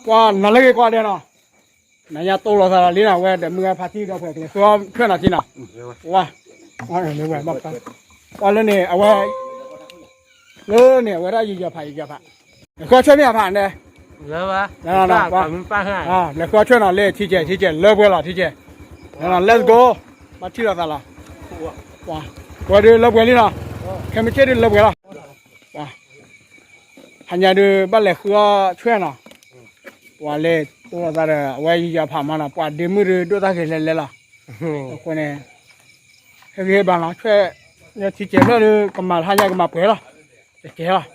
ကွၢ်နီၤလၢဂ့ၤကွၢ်ဒဲးနီၤ, နညါတိၢ်လီၤသးလီၤလံနီၤ, အဝဲဒီးမုၢ်ဂၤဖါတံၢ်ဒီးဖှဲးကလဲၤဃုအီၣ်ဆွဲၣ်နီၤထံနီၤ, ဝါ, ဝါလၢန့ၣ် အဝဲ, ဝါလၢန့ၣ် အဝဲဒၣ်ယယီၤဖးယယီၤဖး, လဲၤဃုအီၣ်ဆွဲၣ်မ့ၢ်အဖးန့ၣ်, လဲၤဃုအီၣ်ဆွဲၣ်နီၤလၢထံကဲးထံကဲးလၢပှဲၤလီၤထံကဲး, let's go, ဘၣ်ထံၣ်လိာ်သးလီၤ, ဝဲဒၣ်လၢပှဲၤလံနီၤ, ခဲမုၢ်ဆ့ၣ်ဒုးလၢပှဲၤလီၤ, ဟါညါဒုးဘၣ်လဲၤဃုအီၣ်ဆွဲၣ်နီၤ, ပှၤလဲၤတိၢ်လိာ်သးဒီး အဝဲယယီၤဖးမးနီၤ, ပှၤဒ့မုၣ်ဒုးဒိၣ်တၢ်ဂ့ၤလဲၤလဲၤလီၤ, အဃိန့ၣ်, ဟဲဂ့ၤဟဲဘၣ်နီၤ, ဆွဲၣ်, ထံကဲးဖျၢၣ်ဒုး ကမၤလၢဟါညါကမၤပှဲၤလီၤ, တကဲလီၤ,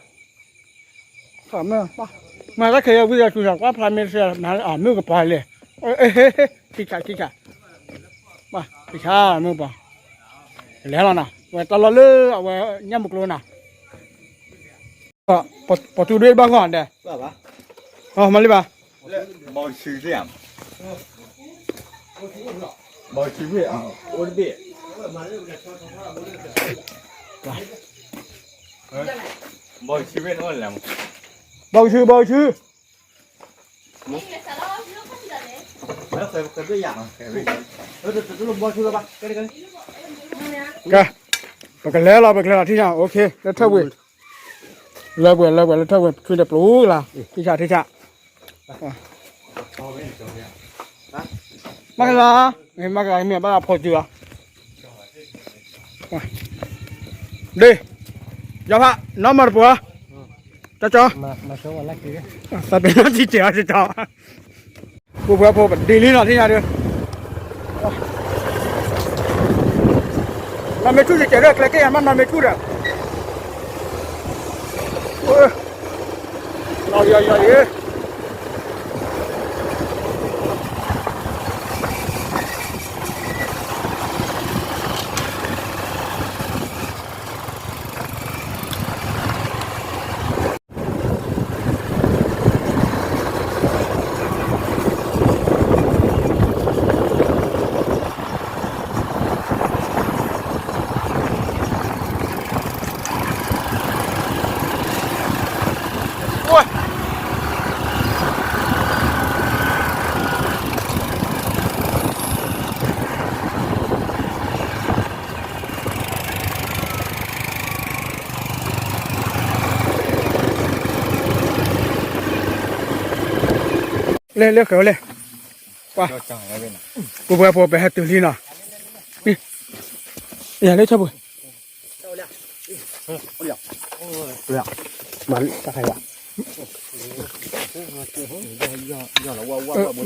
မ့ၢ်တၢ်ခဲအံၤဝံသးစူၤ ကွၢ်ဖျါမ့ၢ်တသ့ မ့ၢ်ကပီၤလဲၣ်, ထံဆးထံဆး, ထံဆးမ့ၢ်ကပီၤ, လဲၤလီၤနီၤ, ဝဲတၢ်လီၢ်လၢအဝဲညၣ်မုၢ်ကျိနီၤ, ပီၤတူဒွဲဘၣ်ဂီၢ်ဒဲး, မၤလံဘၣ်, ဘီဆူသ့ၣ်, ဘီဆူသ့ၣ်, အိၣ်တဘ့ၣ်, ဘီဆူသ့ၣ်, ဘီဆူ, ဘီဆူ, ကဲ, ပကလဲၤလီၤ ပကလဲၤလီၤ ထံၣ်ညါ OK လၢထၢၣ်ဝံၤ, လၢပှဲၤလၢပှဲၤလၢထၢၣ်ဝံၤ ထွံၣ်တပျိၤလၢ် ထံၣ်ဆးထံၣ်ဆး, မၤကလၤ, မၤကလၤမ့ၢ်ဘၣ်ဖိတုၤလီၤ, ဒ့ၣ်, ယီၤဖး နီၢ်မၤတပှိၤ, ကၠီကၠီ, သးပ့ၤနီၣ်ထံၣ်စဲးအီၤကၠီကၠီ ပူၤပှဲၤဖိပဒ့လံနီၤ ထံၣ်ညါဒုး, နီၢ်မ့ၢ်ထူၣ်စဲးစဲးဒီး ကျဲက့ၢ်ယၤမး နီၢ်မ့ၢ်ထူၣ်ဒီး, နီၢ်ယီၤယီၤအံၤ, လဲၤလၢဃဲၤဝဲလဲၣ်, ပှၤ, ပူၤပှဲၤဖိပဟဲတုၤလံနီၤ, ယၤလၢထၢၣ်ပူၤ,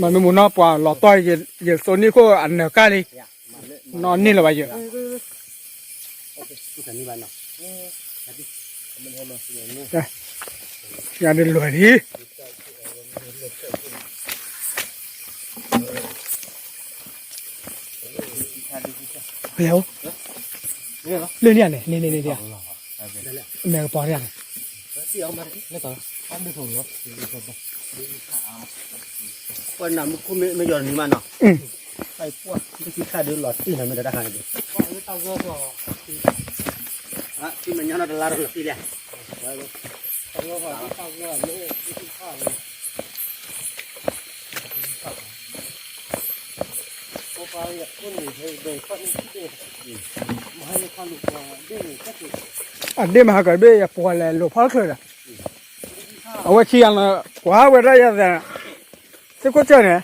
မၤမ့ၢ်မူနီၢ်ပှၤလီၤတီၢ် ယသိနံၣ်ခိၣ်အနၢၤကၢ်လံ, နီၢ်န့ၢ်လၢၤဘၣ်ယဲ, ယၤဒုးလွဲၢ်လံ လၢလံဧါန့ၣ် န့ၣ်န့ၣ်န့ၣ်, မဲာ်ကပီၤန့ၣ်ဧါန့ၣ်, ပှၤနၢ်မူခိၣ်မ့ၢ်ယီၤတနံၤမးနီၤ, ပှၤလၢခံခါဒုးလီၤတံၢ်နီၤ မ့ၢ်တၢ်တခါန့ၣ်ဒုး, ထံမဲာ်ညါနီၤတလါဒီးလီၤတံၢ်လဲၣ် အဒ့ၣ်မၤဟးကၢၣ်တဘ့ၣ် ယပှၤလဲၤလိာ်ဖီတချုးဒီး, အဝဲဆံယၤလီၤ ကွၢ်ဝဲဒၣ်ယၤသး, သ့ၣ်ခိၣ်စၢၢ်န့ၣ်,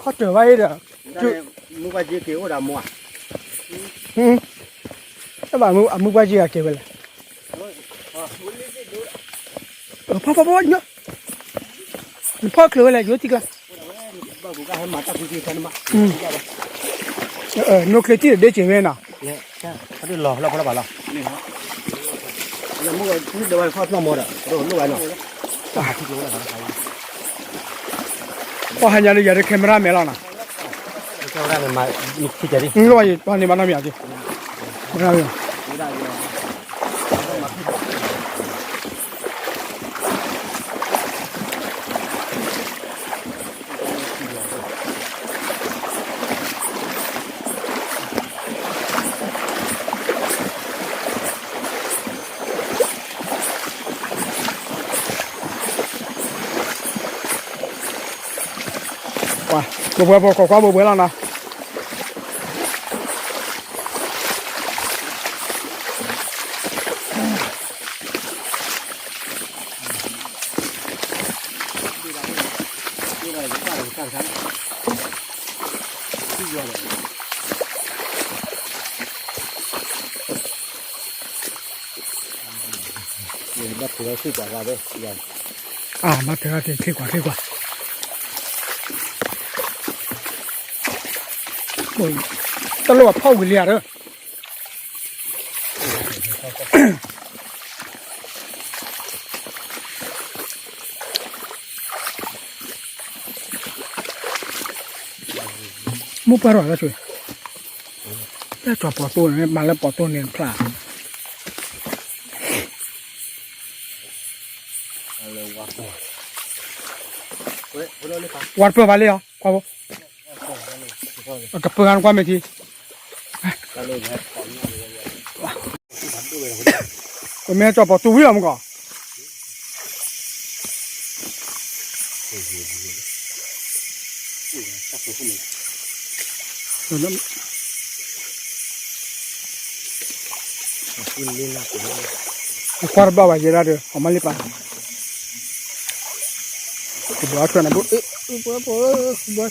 ခီၣ်တၢၤဘၣ်အံၤဒီး, မူပှၢ်က့က့ၤအိၣ်ဒီးမူဧါ, တဘၣ်မူအမူပှၢ်က့ဂၤက့ၤဝဲလဲၣ်, ဖီဖီဖီညိ, နဖီချုးဝဲလဲၣ် ယိၤတံၢ်ကျါ, နိချ့တံၢ်ဒီးဒ့စ့ၢ်ဝဲနီၤ, ပှၤဟးညါဒီးယၤဒီး camera မဲာ်လီၤနီၤ, ပှၤန့ၣ်ဘၣ်နီတမံၤဧါ, ပှၤ ဘိးဘှဲဖိ ခိးကွၢ်ဘိးဘှဲလီၤနီၤ. ဘၣ်ထုးထီၣ်ထံကွၢ်, အါ ဘၣ်ထုးထီၣ်ထံကွၢ် ထံကွၢ်, တၢ်လီၢ်ဘၣ်ဖီၣ်ဝံၤလံဧါဒီး မုၢ်ပှၢ်ထီၣ်လီၤဆိ, တၢ်ကၠီၤပီၤတိၢ်န့ၣ် မၤလၢပီၤတိၢ်န့ၣ်ဖျါ, ဝါတပၢၢ်ဘၣ်လံလီၤ ကွၢ်ဖိ, အကပၢၢ်ဂၤနကွၢ်မ့ၢ်ထံ ပမ့ၢ်ကၠီၤပီၤတူၢ်ဝံၤလီၤမ့ၢ်ကီး, ကွၢ်တဘၣ်ဘၣ်ယဲဒၣ်ဒီး အမၤလံပၢ်, ကဘီအထွဲနဘိ, ကဘီထွဲ ပူၤရိၣ်ဘၣ်နီ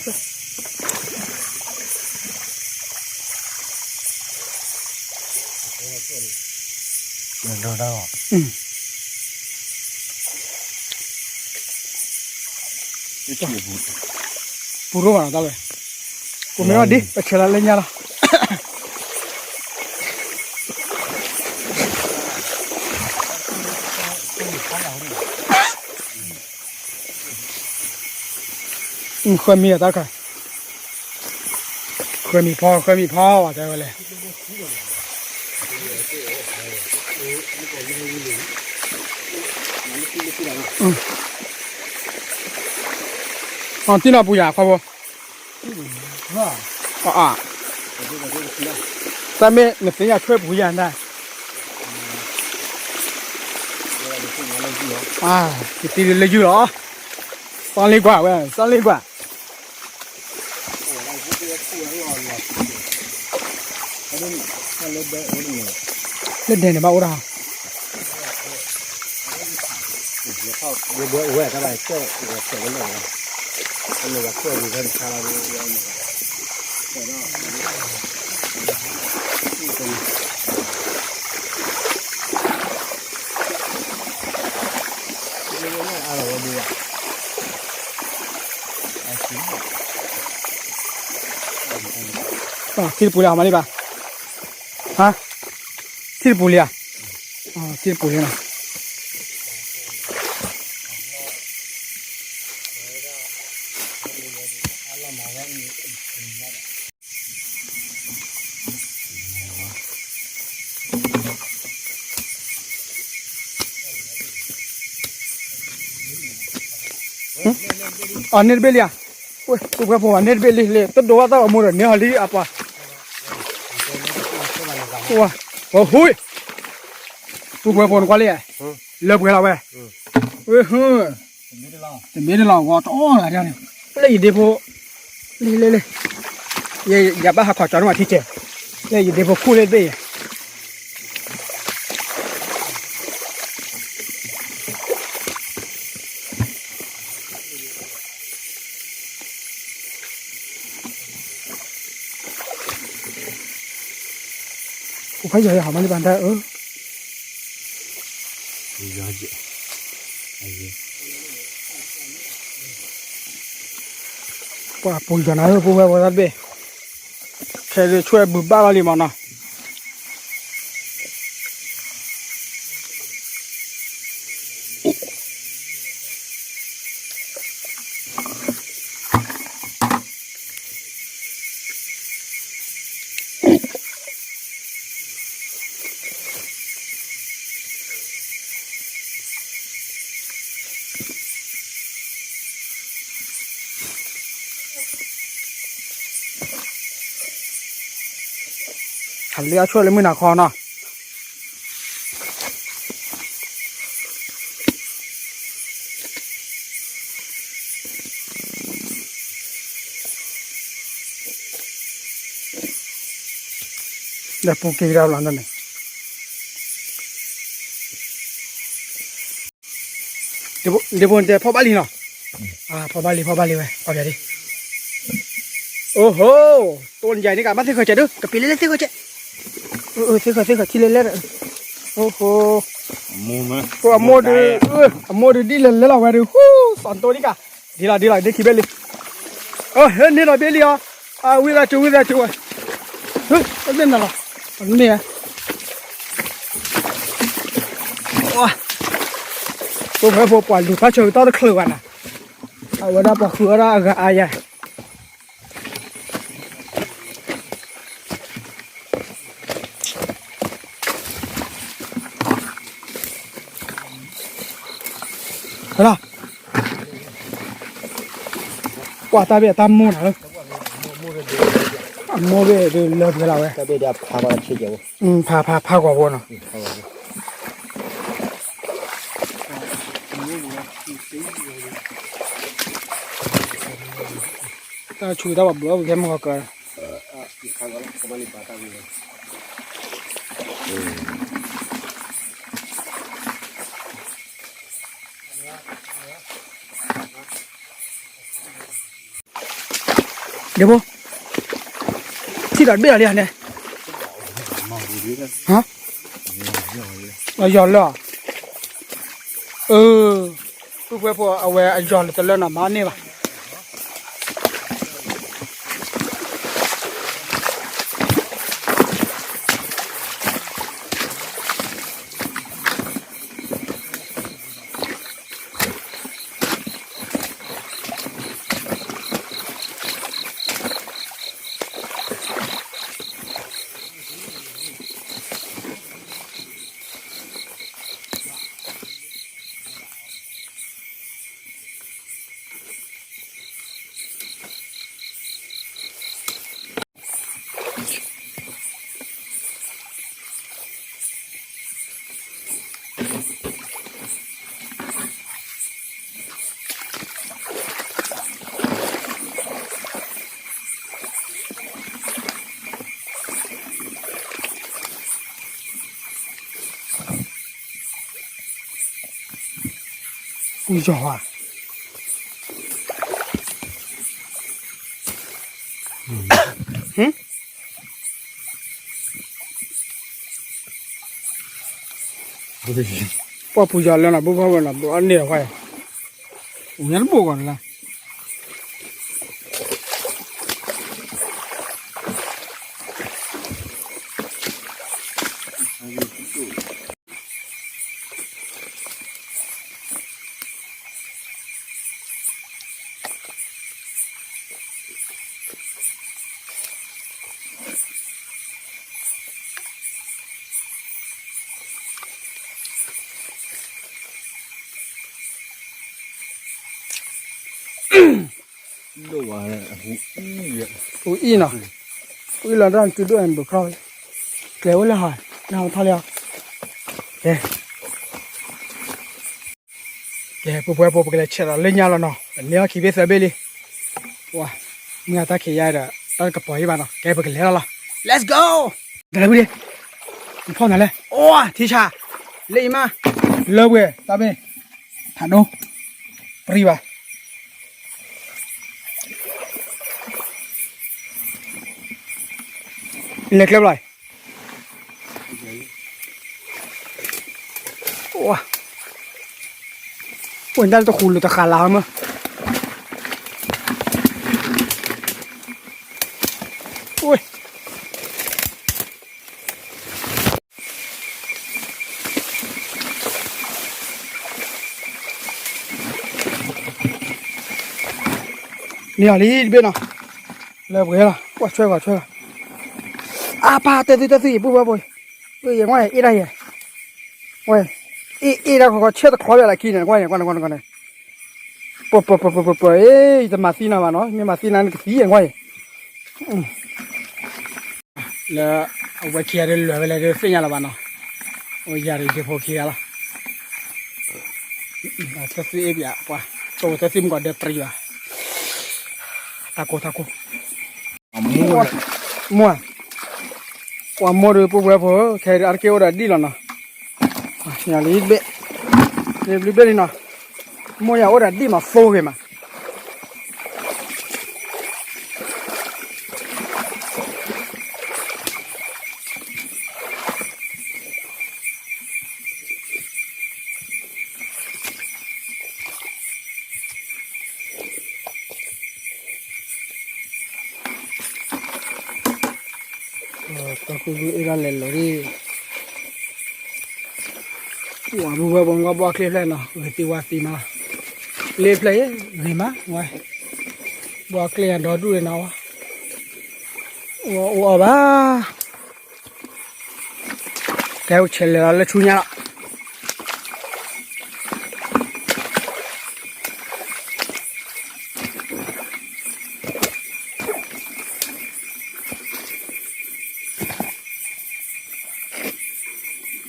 ၤတၢ်ဝဲ, ပမ့ၢ်ဘၣ်ဒ် ပဆဲးလီၤလၢညါလီၤ, ဃၢမံၤအတၢ်ခါ, ဃၢမံၤဖီ ဃၢမံၤဖီ တဲဝဲလဲၣ်, အတံၢ်နီၤပူၤယၤခီဖိ, အါ, တၢ်မ့ၢ်နသ့ၣ်ညါထွဲပူၤယၤနၤ, အါ, ယတံၢ်လၢယုၢ်လီၤ, သီလ့ကွၢ်ဝဲ သီလ့ကွၢ် လၢဒဲန့ၣ်ဘၣ်အိၣ်ဒၣ်, ထံၣ်တပူၤလံမၤလံဘၣ်, ဟါ, ထံၣ်တပူၤလံဧါ, ထံၣ်တပူၤလံနီၤ, အန့ၣ်တဘ့ၣ်လံဧါ, ဝဲ ပူၤကွဲးဖိဘၣ်န့ၣ်တဘ့ၣ်လံလံ တဒိးဘၣ်တၢ်ဂီၤမူဒီးန့ၢ်ဟီလံအပှၤ, ဝဲ ဟူ, ပူၤကွဲးဖိနကွၢ်လံ, လၢပှဲၤလီၤဝဲ, ဝဲ ဟူ, တမ့ၢ်တလီၤဂီၤတအီၣ်လၢန့ၣ်, လၢယဒ့ဖိ, လံလံလံ, ယဘၣ်ဟးခီၣ်ကၠီၤန့ၢ်မးထံကဲ, လၢယဒ့ဖိခူၣ်လၢတဘ့ၣ်ယဲ ဖိခွါယီၤယီၤဟးမၤလံဘၣ်တၢ်အၢ, ပှၤပူၤယီၤနၤဧၢ ပူၤဝဲဝဲသးတဘ့ၣ်, ခဲဒုးဆွဲဘုးဘၣ်လီၤလံမးနီၤ. ဟးလၢအဆွဲလၢမုၢ်နၤခီနီၤ. ဒီးပူၤက့ၤကဒီးဘျီန့ၣ် ဒ့ဖိတဲဖီၣ်ဘၣ်လံနီၤ, ဖီၣ်ဘၣ်လံ ဖီၣ်ဘၣ်လံဝဲ ဖီၣ်ဘၣ်လံ, အိၣ်ဟိ, တိၢ်နယၤန့ၣ်ကဘၣ်သ့ၣ်ဃၢၤကဲးဒုး ကပ့ၤလဲၣ်လဲၣ်သ့ၣ်ဃၢၤကဲး, သ့ၣ်ဃၢၤသ့ၣ်ဃၢၤထံလဲၣ်လဲၣ်ဒီး, အိၣ်ဟိ, အမိၢ်ဒုး, အမိၢ်ဒုးဒ်လဲၣ်လဲၣ်လီၤဝဲဒုး ဟူ, သီၣ်တိၢ်ဒံးကး, ဒ်လီၤဒ်လီၤ ဒ့ခံဘ့ၣ်လံ, ဟဲန့ၢ်ဒီးဘ့ၣ်လံအီၤ, ဝံသးစူၤ ဝံသးစူၤဝဲ, ဟဲန့ၢ်နၤလီၤ, မ့ၢ် ပှၤဖိပှၤလူၤဖးဆၢကတီၢ်တချုးဘၣ်နၤ, အဝဲဒၣ်ပှၤဃုအီၣ်ဒၣ်အဂၤအါယၤ, ဟဲလီၤ, ကွၢ်တၢ်ဘ့ၣ်အတၢ်မိၢ်နၤလၢ, အမိၢ်ဘ့ၣ်ဒုးလၢပှဲၤလီၤဝဲ, ဖးဖးဖးကွၢ်ဖိနီၤ တၢ်ဆူးတၢ်ဘၣ်ဘျီပကဲမုၢ်ဂီၤကၢၤ, ဒ့ဖိ, ထံၣ်ဒီးတဘ့ၣ်လီၤလံဧါန့ၣ်, အယီၤလၢ, ပုၢ်ဖိဝဲၢ်ဖိ အဝဲအယီၤလၢတလၢနီၤ မၤန့ၢ်ဘၣ် ပူၤယီၤဧါ, ပှၤပူၤယီၤလၢနီၤ ဘိၣ်ဘၣ်ဝဲနီၤ ဘိၣ်အန့ၢ်အီၤခွါအံၤ, ညါတဘိၣ်ဂီၤလၢ ဒိၣ်ဝဲ, ဟူအံၤနီၤ, ဟူအံၤလီၤတၢ်စုဒိၣ်အဲၣ်ဘုခီ, ကျဲၤအိၣ်လၢဟီ, နဟးထီၣ်လၢဟီ, ကဲ ကဲ ပုၢ်ဖိဝဲၢ်ဖိ ပကလဲၤဆဲးဒီးလၢညါလီၤနီၤ, န့ၢ်အီၣ်ခံဘ့ၣ်သၢဘ့ၣ်လံ, ပှၤ မုၢ်အတၢ်ခံးယါဒီး တၢ်ကပီၤဟံၣ်ဘၣ်နီၤ, ကဲ ပကလဲၤလီၤလီၤ, let's go, တလဲၤဝံၤလံ, နဖီၣ်နၤလဲၣ်, အိၣ် ထံဆါ, လၢအံၤမး, လၢပှဲၤတၢ်ဘ့ၣ်, ထးဒိ, ပြံဘၣ်, လဲၤကျဲဘျီ ဝဲဒၣ်တဃူလိာ်တဃာ်လၢ်မး, ဝဲ န့ၢ်အီၤလံတဘ့ၣ်နီၤ, လၢပှဲၤလီၤ ကွၢ်ဆွဲကွၢ်ဆွဲလီၤ, အါပၢ် တဲသုတဲသု ယပုၢ်ဝဲၢ်ဖိ, ယကွၢ်အ့ၣ်ဒၣ်ယဲ, ဝဲ, အ့ၣ်အ့ၣ်ဒၣ်ခီခီ ဆဲၣ်တချီဘၣ်လၢခံန့ၣ် ကွၢ်န့ၣ် ကွၢ်န့ၣ် ကွၢ်န့ၣ် ကွၢ်န့ၣ်, ပှဲၤပှဲၤပှဲၤပှဲၤပှဲၤ ယတမၤသံနၤဘၣ်နီၤ မ့ၢ်မၤသံနၤန့ၣ်ကသံကွၢ်အံၤ, လၢအဝဲခံဂၤဒုးလဲၤဝဲလဲၣ်ဒုးသ့ၣ်ညါလၢၤဘၣ်နီၤ, အိၣ်ယၤဒုးယဖိခံဂၤလီၤ, သၢသံအ့ၣ်ပၠးပှၤ, တိၢ်သၢသံမုၢ်ကီးဒဲးပြံဘၣ်, တၢ်ကိၢ်တၢ်ကိၢ်, မိၢ်, ပှၤမိၢ်ဒီး ပုၢ်ဝဲၢ်ဖိ ခဲအံၤအါတက့ၢ်အိၣ်ဒီးဒံၣ်လီၤနီၤ, ညါလံတဘ့ၣ်, လံဘျုးဘ့ၣ်လံနီၤ, မိၢ်ယၤအိၣ်ဒီးဒံၣ်မးသိဂ့ၤမး, တၢ်ကူၣ်ကူၣ်အ့ၣ်ဒၣ်လဲၤလိၤဒ်, ဝၤမုၢ်ဝဲပှၤမ့ၢ်ဘှီကျဲဖျဲၣ်နီၤ ဂ့ၤသံဝါသံမး, လ့ဖျဲၣ်အံၤ ဂ့ၤမးဝဲ, ဘှီကျဲအဒီဒူၣ်န့ၣ်နီၤ, အိၣ်အီၣ်ဘၣ် ကဲ ဆဲးလဲၤလီၤလၢဆူညါလီၤ.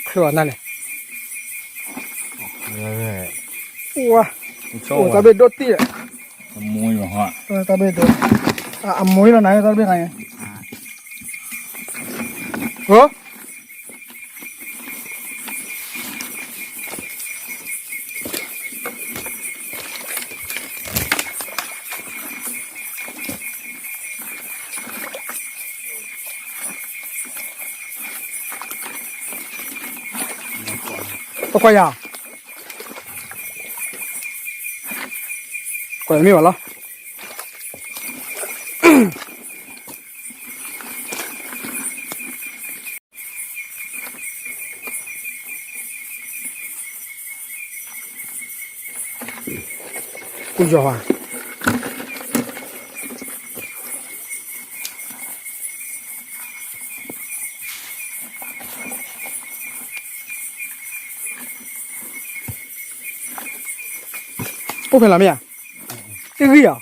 ချၢအနၢ်န့ၣ်, ဝါ, တၢ်ဘ့ၣ်ဒိၣ်တံၢ်, တၢ်ဘ့ၣ်ဒိၣ်, အမိၢ်လီၤနၤ တၢ်ဘ့ၣ်နၤ, ဟိ ပကွၢ်ယၤ, ကွၢ်ယၤမ့ၢ်ဘၣ်လီၤ. ပူၤယီၤဧါ, အိၣ်ဖဲလီၤမ့ၢ်ဧါ, တဂံၢ်ဧါ.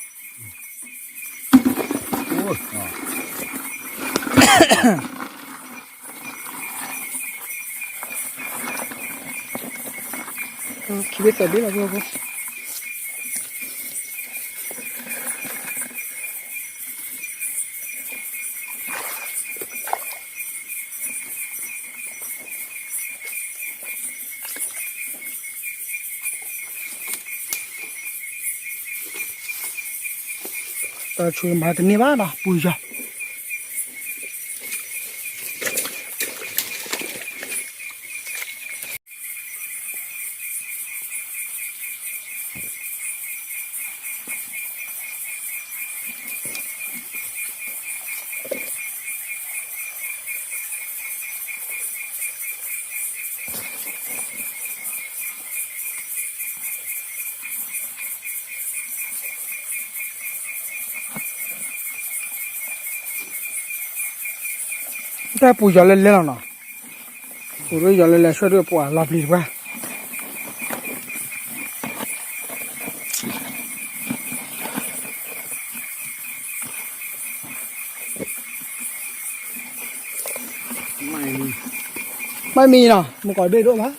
ခံဘ့ၣ်သၢဘ့ၣ်လီၤ. တၢ်ဆူၣ်မၤတန့ၢ်ဘၣ်နီၤ ပူၤယီၤ. တၢ်ပူၤယီၤလၢလဲလီၤနီၤ, ပူၤဒိၣ်ယီၤလၢလဲဆှၢဒိၣ်ပှၤလီၤပျံၤတပှၢ်. မ့ၢ်နီၤ မုၢ်ကီၤဘ့ၣ်ဒိၣ်မး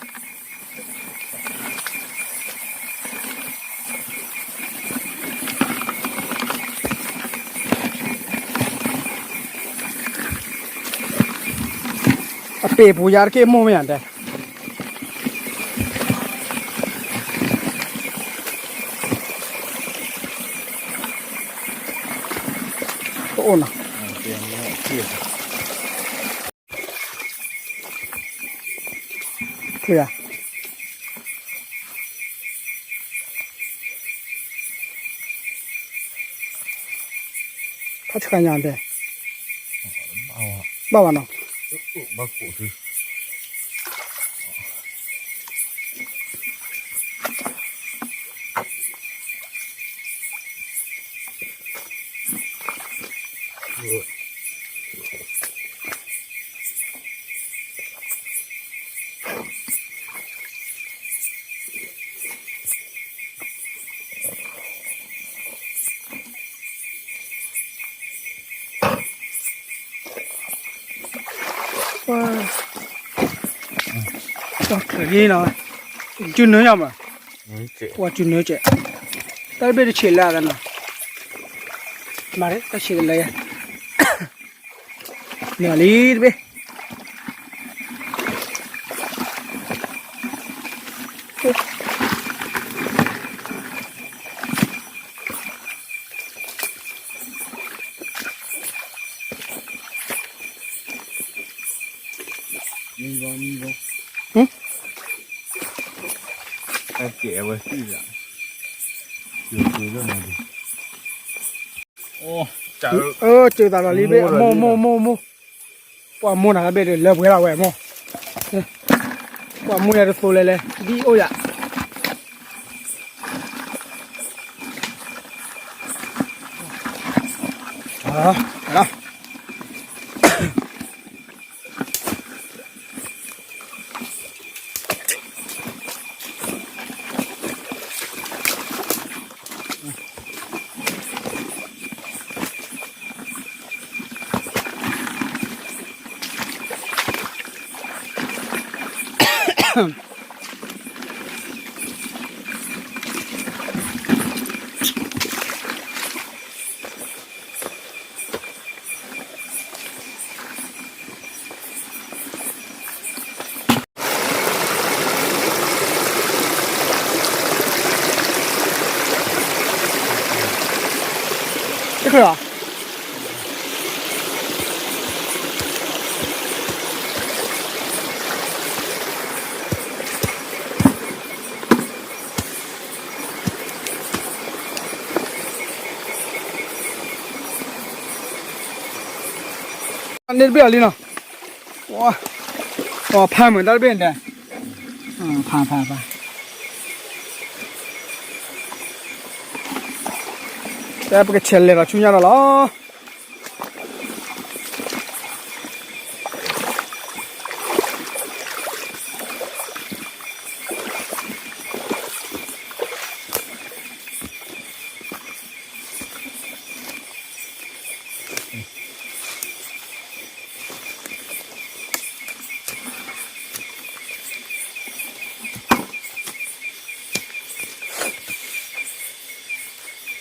အပ့ၤပူၤယါတက့ၢ်မိၢ်မ့ၢ်ဧါတဲ. တအိၣ်နီၤ. ချ့ဧါ. ဖးဆှါညါတဲ. ဘၣ်ဘၣ်နီၤ. ပှၤချၢးနီၤ, စုနၢယၤမး, ပှၤစုနၢကဲး, တၢ်တဘ့ၣ်တဆံးလၢအသးနီၤ, မၤတၢ်ဆံးတလၢယၤ, န့ၣ်လံတဘ့ၣ်, မံဘီ မံဘီ ဟ့ၣ်, အကဲဝဲသံၣ်လီၤ, အၢ စၢၤသးလီၤလံဘ့ၣ်, မိၢ် မိၢ် မိၢ် မိၢ်, ပှၤမိၢ်နၤဘ့ၣ်ဒီး လၢပှဲၤလီၤဝဲမိၢ်, ပှၤမိၢ်ယၤတသိးလဲၤလဲၤ ဒ်အိၣ်ယၤ တခါလီၤ, န့ၣ်တဘ့ၣ်အီၤလံနီၤ, ပှၤဖးမုာ်တၢ်တဘ့ၣ်န့ၣ်, ဖး ဖး ဖး, တဲပကဆဲးလဲၤဒီးဆူညါဒီးလီၤ.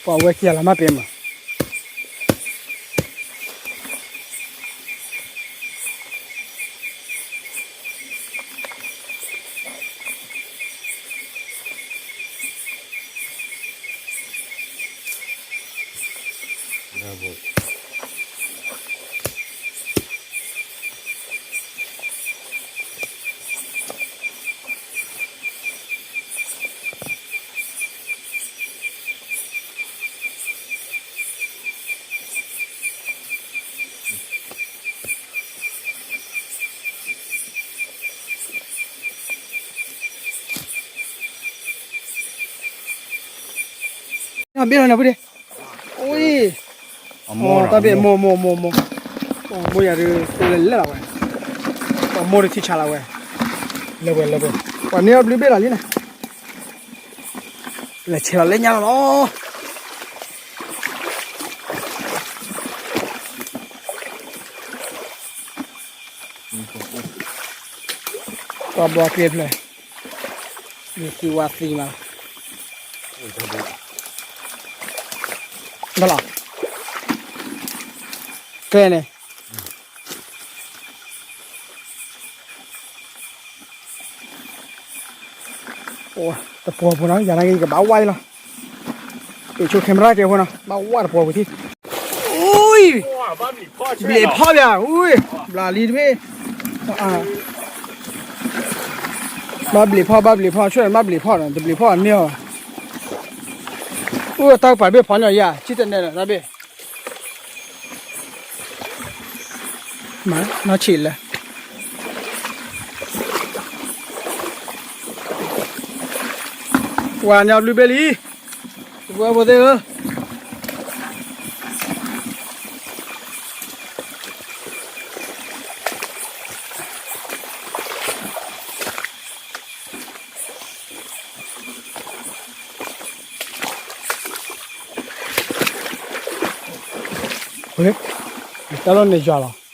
ပှၤဝဲခံဂၤလီၤမးပ့ၤမး, ဘ့ၣ်လီၤန့ၣ်ဖုဒ့, အိၣ်, တၢ်ဘ့ၣ်မိၢ်မိၢ်မိၢ်မိၢ်, မိၢ်ယၤဒုးသိလၢလၢလီၤဝဲ, မိၢ်ဒုးထံဆးလီၤဝဲ, လၢဝဲလၢဝဲ, ပှၤန့ၢ်အီၣ်ဘျုးဘ့ၣ်လီၤလံန့ၣ်, လဲၤဆဲးလီၤလၢညါလီၤလီၤ. ပှၤဘှီကျ့ဖျၢၣ်, မ့ၢ်သံဝါသံမး, ဘၣ်လီၤ, ကျဲန့ၣ် တပှီၤပူၤနီၤ ယၤနာ်က့ၤ ယကဘၣ်ဝါအံၤလီၤ. ပ့ၤဆိ camera ကဲဖိနီၤ ဘၣ်ဝါတပှီၤပူၤထံၣ်. အိၣ်, ဘျံးဖီၣ်ပၠး, အိၣ်, ဘျးလံတဘ့ၣ်, ဘၣ်ဘျံးဖီၣ် ဘၣ်ဘျံးဖီၣ် ဆွဲၣ် ဘၣ်ဘျံးဖီၣ်နီၤ တဘျံးဖီၣ်န့ၢ်အီၤ, အိၣ်တၢ်ကပၤဘ့ၣ်ဖီၣ်ညီယၤ ကံၣ်တဲနဲၣ်ဒီးတၢ်ဘ့ၣ် မၤနီၢ်ဆံးလၢ ပှၤညီဘျုးဘ့ၣ်လံ, တပှဲဖိသ့ၣ်ဧၢ, တၢ်လီၢ်န့ၣ်ယွၤလီၤ.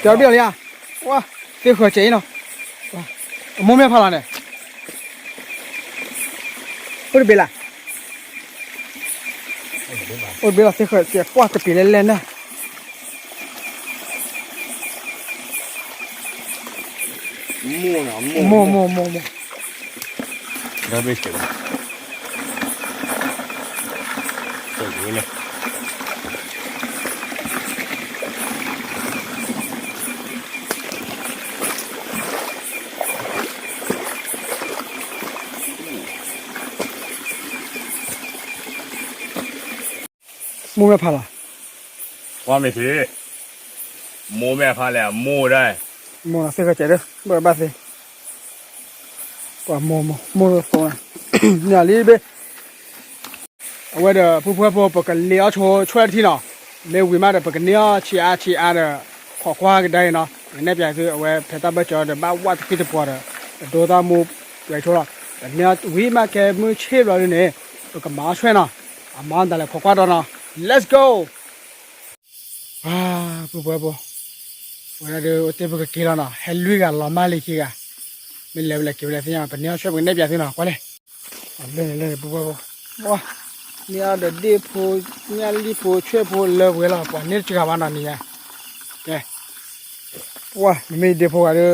တဲဘ့ၣ်လီၤယၤ, ဝါ, သ့ၣ်ဃၢၤစဲအံၤနီၤ, အမိၢ်မ့ၢ်ဖးလီၤန့ၣ်, အိၣ်တဘ့ၣ်လၢ်, အိၣ်တဘ့ၣ်လီၤ သ့ၣ်ဃၢၤစဲ ပှၢ်တပ့ၤလဲၣ်လဲၣ်န့ၣ် မိၢ်မိၢ်မိၢ်မိၢ်, Garbage ကဲး, မိၢ်မဲာ်ဖးလီၤ, ကွၢ်မ့ၢ်သ့, မိၢ်မဲာ်ဖးလဲၣ်, မိၢ်ဒၣ်, မိၢ်သ့ၣ်ကစဲးဒီး ဘၣ်ဘၣ်သ့, ပှၤမိၢ်မိၢ် မိၢ်သိးနၤ, န့ၣ်လံဘ့ၣ် အဝဲဒီး ဖုဖုဖိ ပကလ့ၤအီၣ်ဆိဆွဲၣ်တထံၣ်နီၤ, မ့ၢ်ဝံၤမးဒီး ပကန့ၢ်အီၣ်ဆံးအါဆံးအါဒီး ခိးကွၢ်ကဒါအံၤနီၤ, ပကနဲၣ်ပၠးသု အဝဲဖဲတၢ်ဘၢၣ်စၢၤဒီး ဘၣ်ဝၣ်တက့ၢ်တပှီၤဒီး ပဒိသၣ်မူပှဲၤဆိလီၤ, ပန့ၢ်အီၣ်ဝံၤမးကဲမုၢ်ဆ့ၣ်ဘျီဒ်န့ၣ် ပကမၤအီၣ်ဆွဲၣ်နီၤ, အမၤတၢ်လဲၤခိးကွၢ်ဒီးနီၤ, let's go. ပှၤ ပှၤ ပှၤ ပှၤ ဝဲဒၣ်ဒီး အိၣ်တ့ၢ်ဖိကက့ၤလီၤနီၤ, ဟဲလွံၢ်ဂၤလီၤမၢ်လံခံဂၤ, မ့ၢ်လဲၤဝဲလဲၤက့ၤဝဲလဲၣ်သ့ၣ်ညါ, ပန့ၢ်အီၣ်ဆွဲၣ် ပကနဲၣ်ပၠးသုနီၤ, ကွၢ်လဲၣ်, လၢန့ၣ်လၢန့ၣ် ပှၤ ပှၤ ပှၤ, န့ၢ်အီၣ်ဒီးဒ့ၣ်ဖိ, ညၣ်လံၣ်ဖိ ဆွဲၣ်ဖိလၢပှဲၤလီၤ, ပှၤန့ၢ်တစှၤဘၣ်နီၤန့ၣ်ညါ, ကဲ, ပှၤ မ့မ့ၢ်ဒ့ၣ်ဖိဂၤဒီး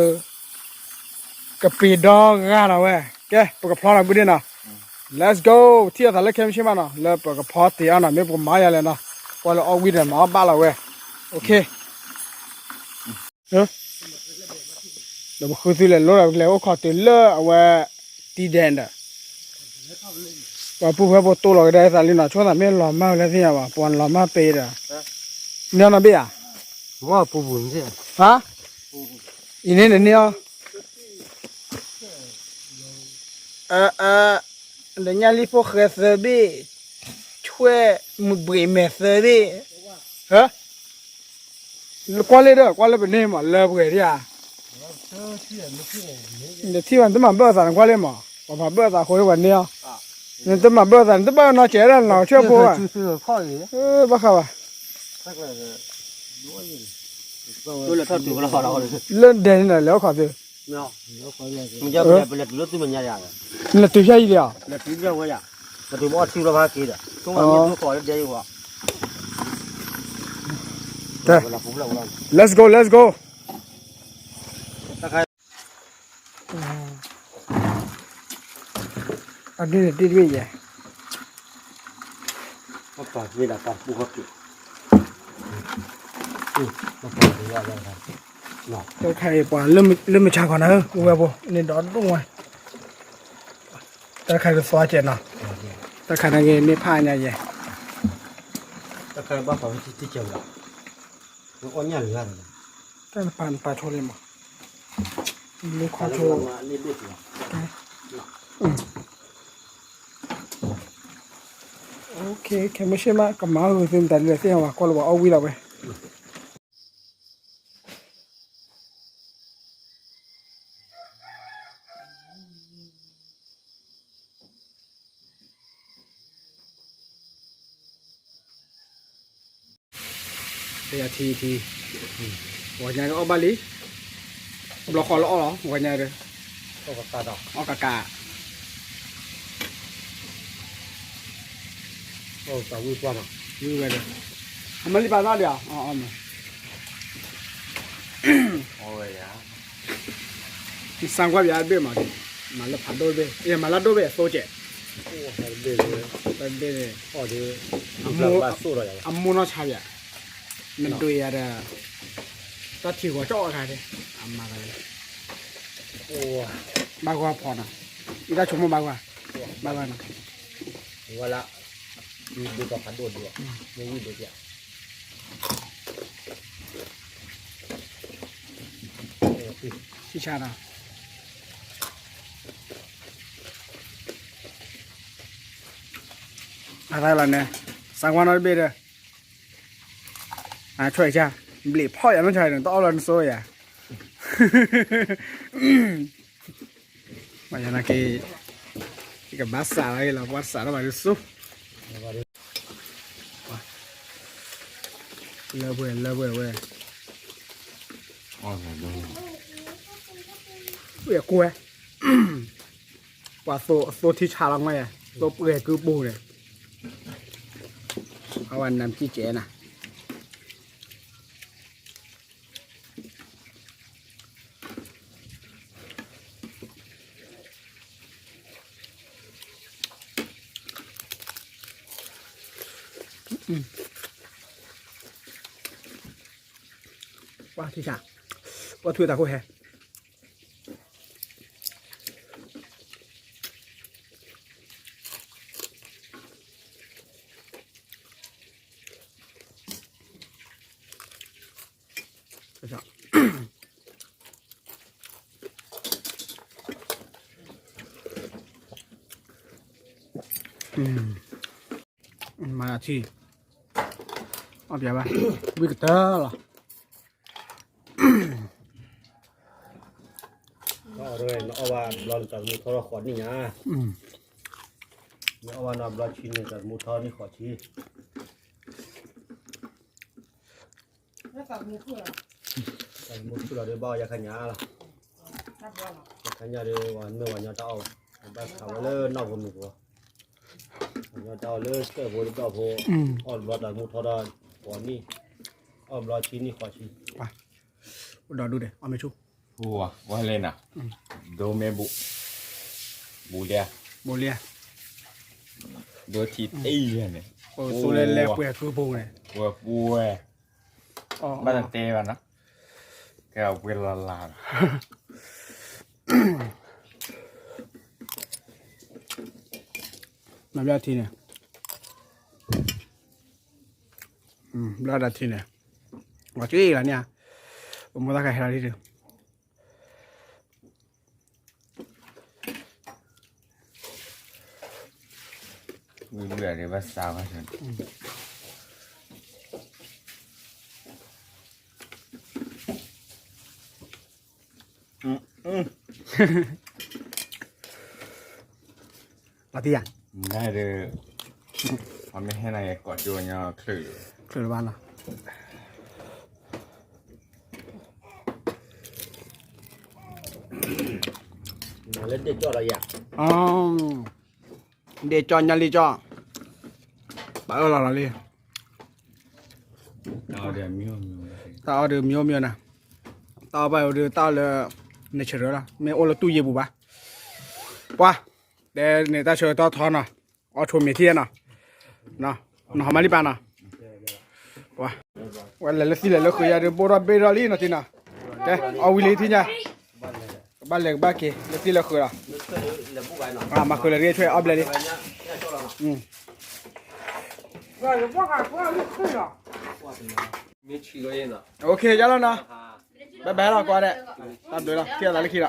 ကပ့ၤဒီဂၤနီၤဝဲ, ကဲ ပကဖျီနီၤ ဘုဒ့ၣ်နီၤ, let's go, ထံၣ်အသးလၢခဲမုၢ်ဆ့ၣ်မးနီၤ, လၢပကဖီတ့ၢ်အီၤနီၤ, မ့ၢ်ပကမၤယၤလဲၣ်နီၤ, ကွၢ်လၢအီၣ်ဝံၤဒီးမၤအီၣ်ဘၣ်လီၤဝဲ, okay. ဒီးပဃုသုလဲၤလိဒီး ပကလဲၤအိၣ်ခိးတုၤလၢအဝဲ တံၤဒဲးဒီး ပှၤပုၢ်ဝဲၢ်ဖိတိၢ်လီၤကဒါအသးလံနီၤ, ဆိသးမ့ၢ်လီၤမၢ်ဝဲလၢသ့ၣ်ညါဘၣ်, ပှၤလီၤမၢ်ပ့ၤဒီး နီၢ်နီၢ်ဘ့ၣ်ဧါ, ဟါ, အံၤန့ၣ်န့ၣ်အီၤ, ဒီးညၣ်လံၣ်ဖိဃဲသၢဘ့ၣ်, ဆွဲၣ်မုၢ်ဘှံးမဲာ်သၢဘ့ၣ်, ဟၢ ကွၢ်လၢဒီး ကွၢ်လၢပန့ၢ်မး လၢပှဲၤဒ်ဧါ, နထံၣ်ဘၣ် နတမၤဘၢၣ်အသးန့ၣ် ကွၢ်လၢမး, ပှၤမၤဘၢၣ်အသးအဃိ ပှၤန့ၢ်အီၤ, နတမၤဘၢၣ်အသး နတဘၣ်နီၢ်စဲးဒၣ်နီၤ ဆွဲၣ်ဖိဘၣ်, ဘၣ်ဃးဘၣ်, လၢဒဲးန့ၣ်ဒီး လဲၤအိၣ်ခိးသု, နလဲၤတုၤဖျၢၣ်အံၤလံဧါ, let's go, let's go. အဒ်န့ၣ်တဘ့ၣ်ယဲၢ်, တၢ်တခါအံၤပှၤလၢမုၢ်ဆါခီနီၤ ဝဲဖိန့ၣ်ဒီးဒိၣ်ဝဲ, တၢ်တခါကသွါကဲးနီၤ, တၢ်တခါန့ၣ်က့ၤန့ၢ်ဖးညါယဲၢ်, တၢ်တခါဘၣ်ဃးဝဲတကဲးဝဲ, အီၣ်ညၣ်လၢဂၤဒီး တၢ်နပာ်နပာ်ဆိလံမး, လၢခီဆိ, okay, ခဲမုၢ်ဆ့ၣ်မး ကမၤဂုာ်သုမတၤဒ်လဲၣ်သ့ၣ်ညါဘၣ် ကွၢ်လၢပှၤအီၣ်ဝံၤလီၤဝဲ. ထံထံ, ဂီၤညါကအီၣ်ဘၣ်လံ, ဘျီဃီလၢအီၣ်လီၤ ဂီၤညါဒီး, အီၣ်ကကး, ဝံၤဝဲဒီး, အမ့ၢ်လံပာ်နီၣ်ဒံးဧါ, အီၣ်မး, စၢ်ကွၢ်ပယါတဘ့ၣ်မး, မၤလၢဖးဒိၣ်တဘ့ၣ်, မၤလၢဒိၣ်ဘ့ၣ်အသိကဲး, တဘ့ၣ်, အမိၢ်နီၢ်ဆါပယါ, နဒွးယၤဒီး, တၢ်ထံၣ်ဂီၤကၠီၣ်အခါန့ၣ်, အမၤသး, ဘၣ်ဂီၢ်ဖီနီၤ, အံၤတၢ်ဆိကမိၣ်ဘၣ်ဂီၢ်, ဘၣ်ဂီၢ်နီၤ, ဝဲလၢ, ဒိၣ်ကဖးဒိၣ်ဒိၣ်, မ့ၢ်ဝံၣ်ဒိၣ်ပယါ ဆံၣ်ဆါနီၤ, အသးလီၤန့ၣ်, စၢ်ကွၢ်နီၣ်တဘ့ၣ်ဒီး, အဆွဲၣ်ဆါ, ဘျံးဖီၣ်ယၤနီၢ်ဆါန့ၣ် တအီၣ်လီၤနစိယၤ ပှၤယၤနာ်က့, ယကဘၣ်စးလီၤလီၤ ပှၤစးထီၣ်ဘၣ်ဒ်စိ, လၢပှဲၤလၢပှဲၤဝဲ, ဝဲကွဲ, ပှၤသိအသိထံဆါလီၤမးယၤ သိပှဲၤကုပူၤန့ၣ်, အဝဲနမ်ကံၣ်ကဲနၤ. ပှၤထံဆၣ်, ပှၤထွံၣ်တၢ်ခိၣ်ဟဲ, မၤထံ, အီၣ်ပျဲဘၣ်, ဝံၣ်ကတၢၢ်လီၤ. နအီၣ်ဘၣ်နီတဘျီန့ၣ် တၢ်သမူထီဃိးနံၣ်ညါ, နအီၣ်ဘၣ်နီတဘျီဆံန့ၣ် တၢ်သမူထီနံၣ်ဃိးဆံ, တၢ်သမူထီလီၤဒီးဘၣ်အီၣ်ယါခါညါလီၤ. ယါခါညါဒီး ပှၤမ့ၢ်ပှၤညီတၢ်အီၣ်ဘၣ်, ဘၣ်ခးဝဲလၢနီၢ်ဖိမုၣ်ဖိ, ပှၤညီတၢ်အီၣ်လၢဆှဲၣ်ဖိဒီးဒီၣ်ဖိ, အီၣ်တဘျီတၢ်သမူထီဒီးဃိးနံၣ်, အီၣ်ဘျီဆံနံၣ်ဃိးဆံ, အိၣ်ဒီးဒူၣ်ဒဲး အီၣ်မ့ၢ်ဆူၣ်, ပှၤလဲၤနၤ, ဒိမ့ၢ်ဘူး, ဘူးလၢ, ဘူးလၢ, ဒိထံတအံၤန့ၣ်, သိလဲၤလဲၤပှဲၤကုဖိန့ၣ်, ပှဲၤပှဲၤ, ဘၣ်တတဲဘၣ်နီၤ, ကဲပှဲၤလၢ်လၢ်, မၤဘျါထံန့ၣ်, ဘျါဒၣ်ထံန့ၣ်, ဝဲက့ၤလီၤန့ၣ်, ပမိၢ်သၣ်ခါဟဲလီၤဒ်, ဝံၤဘျါဒ်ဘၣ်စးဝဲ, လီၤတံၢ်ဧါ, နဒၣ်ဒီး, ပှၤမ့ၢ်ဟဲနၤယကိးကၠိညီချုး, ချုးလၢၤဘၣ်နီၤ, လၢဒ့ၣ်ကၠီလီၤယၤ, ဒ့ၣ်ကၠီညါလံကၠီ, ပှၤအၢၣ်လီၤလီၤလံ, တၢ်အီၣ်ဒီးမံၤအိၣ်မံၤနၤ, တၢ်အီၣ်ဘၣ်အံၤဒီးတၢ်အီၣ်လၢ natural လီၤ, မ့ၢ်အိၣ်လၢတူၢ်ယံၤပူၤဘၣ်, ပှၤ, တဲန့ၣ်တၢ်ဆၢကတီၢ်ထီနီၤ, အီၣ်ဆိးမ့ၤထံနီၤ, နီၤဟီမါလံပၢ်နီၤ, ပှၤ, ဝဲလဲၤလၢသံလဲၤလၢဃုာ်ယၤဒီး ဘိၣ်ထီၣ်ဘ့ၣ်ထီၣ်လံနီၤတံၢ်နီၤ, တဲ, အီၣ်ဝံၤလံထံညါ, ကဘၣ်လဲၤကဘၣ်က့ၤ လၢသံလၢဃုာ်လီၤ, မၤဃုာ်လၢတဂ့ၤ ဆွဲအီၣ်ဘျဲၣ်လံ, မ့ၢ်ဆံလီၤ, ယလီၤနီၤ, ဘဲဘဲလီၤကွၢ်ဒဲး, တၢ်ဘျုးလီၤ ထံၣ်အသးလၢခံလီၤ.